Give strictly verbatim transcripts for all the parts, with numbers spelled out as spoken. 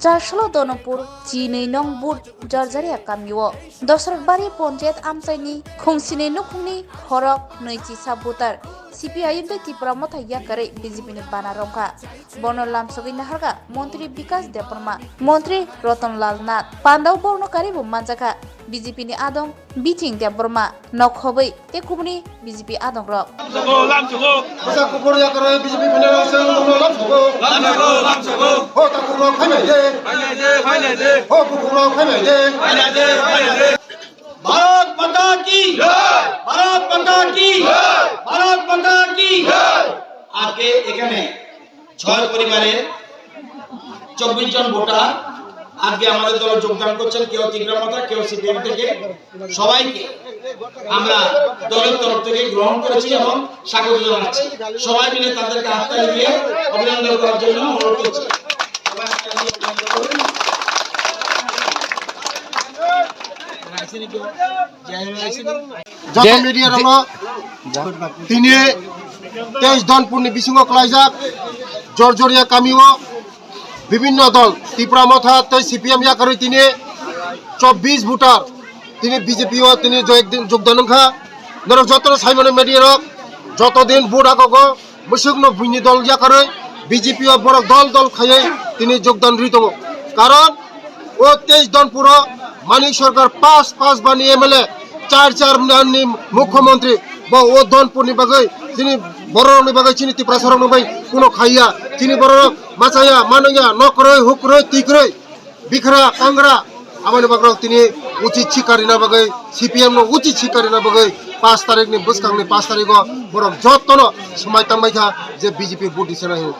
Rasholo Donopur chinwi nong booth Jarjaria kamio. Dosrotbari Ponchayat amchaini khungsini nukhungni khorok nwi chisa voter C P I M tei Tipra Motha yakarwi B J P ni bana romkha. Bono lamsogwi naharkha Montri Bikas Debbarma, Montri Roton Lal Nath. Pandao borno karibo manjakha B J P ni adong Biching Debbarma, nokhobwi tei kubuni B J P adongrok. Lamsogo, lamsogo. Bwsa kuphur yakarwi B J P phainai rok se wngno lamsogo. Lamsogo, lamsogo. Ho takhuk rok phaimai de. Phainai de, phainai de. Ho kuphur rok phaimai de. Phainai de, phainai de. Bharat Mata ki jai! Bharat Mata ki jai! Bharat Mata ki jai! আজকে এখানে ছয় পরিবারের চব্বিশ জন ভোটার আজকে আমাদের দলে যোগদান করছেন, কেউ তিপ্রা মথা, কেউ সিপিএম থেকে। সবাইকে আমরা দলের তরফ থেকে গ্রহণ করেছি এবং স্বাগত জানাচ্ছি। সবাই মিলে তাদেরকে হাততালি দিয়ে অভিনন্দন করার জন্য অনুরোধ করছি। সবাই হাততালি দিয়ে অভিনন্দন করুন। Joto media rokno tini teis Donpurni bisingo kwlaijak Jorjoria kamio bibinno dol Tipra Motha tei C P M yakarwi tini chobbish voter tini B J P o tini jog-, jogdan wngkha. Norok jotono saimano media rok joto din vote agogo. Bwswkno buini dol yakarwi B J P o borok dol dol khaiwi tini jogdan rwi tongo. Karon o teis Donpuro Manik Sarkar pas pas bani M L A, char char ni mukhyamantri, bo o Donpurni bagwi chini bororokni bagwi chini Tiprasarokni bagwi kuno khaiya. Chini bororok machaya, manwngya, nokrwi, hukrwi, twikrwi. Bikhra, kangra, aboni bagrok tini uchit sikha rina bagwi, C P M no uchit sikha rina bagwi, pash tarikni bwskangni pash tarigo borok jotono swmai tangbaikha je B J P vote disana hinwi.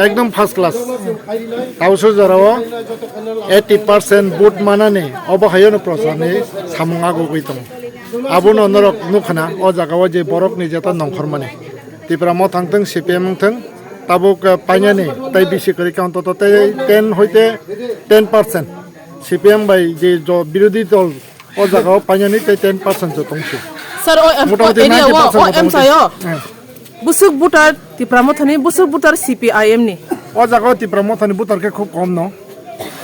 Ekdom first class. Tausu jorao eighty percent vote manani obo hayono procharni samung agogwi tongo. Abono norok nukhana o jagao je borokni jeta nongkhormani. Tipra Motha wngthwng, C P M wngthwng, tabuk, eh, painani tei bisi kwrwi kha, ontoto tei ten hoite ten percent C P M bai je jo-, birodhi dol o jagao painani tei ten percent se tongsi. Sir, o em-, Motamoti o area o, ninety percent o motamoti. M S I o. Hmm. Bwswk voter Tipra Mothani, bwswk voter C P I M ni. O jagao Tipra Mothani voter khe khub kom no.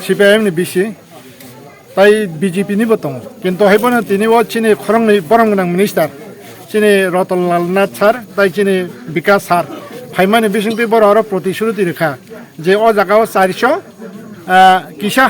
C P I M ni bisi. Tai B J P ni bo tongo. Kintu hai phano tini o chini khoroknwi borom gwnang minister, chini Ratan Lal Nath sir, tai chini Bikas sir. Phaimani bisingtwi borok oro protishruti rwkha je o jagao charsho, ah, kisa,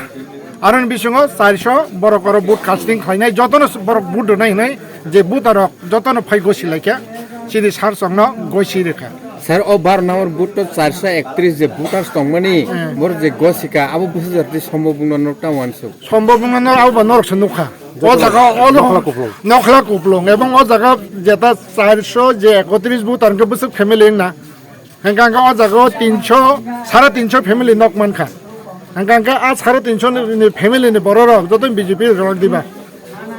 aroni bisingo charsho borok oro vote casting khlainai, jotono borok vote rwnai hinwi je voter rok jotono phai gosi laikha, chini sir chwngno gosi rwkha. Sir, o baro number booth to charsho ektris je voters tongmani, Hmm. Borok je gosika, abo bwsajak twi sombobungno norok ta uansuk. Sombobungno norok abo ba norok se nukha. O jaga o Nokhla kuplung. Nokhla kuplung, ebong o jaga jeta charsho je ekotris voter hwnkhe bwswk family wngna. Hwnkha hwnkhe o jaga o tinsho, sare tinsho family nok mankha. Hwnkha hwnkhe a sare tinsho ni, ni family ni borok rok joto B J P rok diba.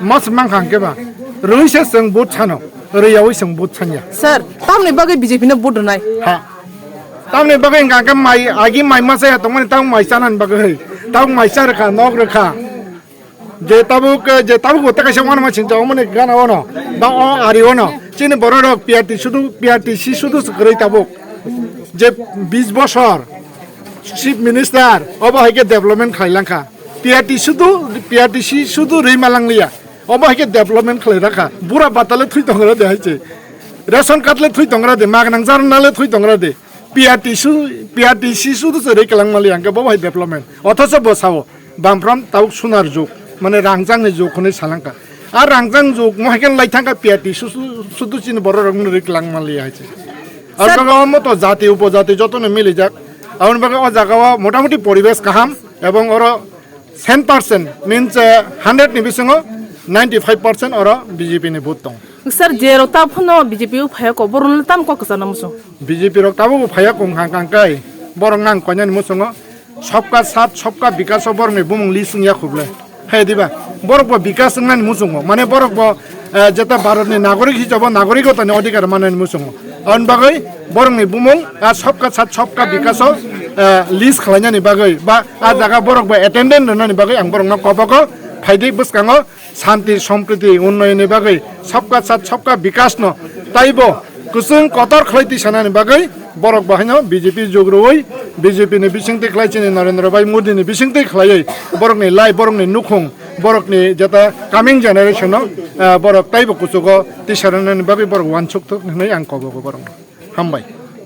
Mas mankha hwnkhe ba. Rwi se chwng vote sano, rwi yaui chwng vote sanya. Sir, tamni bagwi B J P no vote rwnai? Ha. Tamni bagwi hwnkha hwnkhe mai, agi mai masa ya tongmani tamo mai chanani bagwi. Tamo mai cha rwkha, nok rwkha. Je tabuk, je tabuk bo takaisa wanama singcha omoni gana ono. Ba o ari ono. Chini borok rok P R T sudu, P R T C sudu se kwrwi tabuk. Je bis bosor. Chief Minister, obo hai khe development khlai langkha. P R T sudu, P R T C sudu rwi ma langliya. Obo hai khe development khlai rakha. Bura bata le thwi tongra de hai se. Ration card le thwi tongra de, magnang jarna le thwi tongra de. P R T su, P R T C sudu se rwi kwlang maliya hwnkhe bo hai development. Othocho bo sao, Bamfront tabuk sunar jug, mane rangjangni jug hwnwi salangkha. A rangjang jug mo hai khe lai thangkha P R T su, su, sudu chini borok rok no rwi kwlang maliya hai se. Sir. Aro omo to jati upojati jotono milijak. Aboni bagwi o jaga o motamoti poribesh kaham ebong oro ten percent means, eh, hundred ni bisingo ninety five percent oro B J P ni vote tong. Sir, je rok ta phano B J P o phaiya ko, borok no tam kok kwchangna muchung. B J P rok tabuk bo phaiya kong kha kang kai. Borok nang koinani muchungo. Sabka Saath, Sabka Vikas o borokni bumung list wngya khuble. Hai diba? Borok bo Vikas wngnani muchungo. Mane borok bo, eh, jeta Bharat ni nagorik hisabo nagorikota ni odhikar manani muchungo. Aboni bagwi borokni bumung a Sabka Saath, Sabka Vikas o, eh, list khlainani bagwi ba a jaga borok bo attendance rwnani bagwi ang borokno koboko phaidi bwskango shanti, sompriti, unnayonni bagwi Sabka Saath, Sabka Vikas no taibo kwchwng kotor khlai tisanani bagwi borok bo haino B J P jug rwui B J P ni bisingtwi khlai chini Narendra Bhai Modi ni bisingtwi khlaiwi borokni life, borokni nukhung, borokni jeta coming generation no, ah, borok taibo kuchugo tisarani bagwi borok wansuk thuk hinwi ang kobogo borok. Hambai.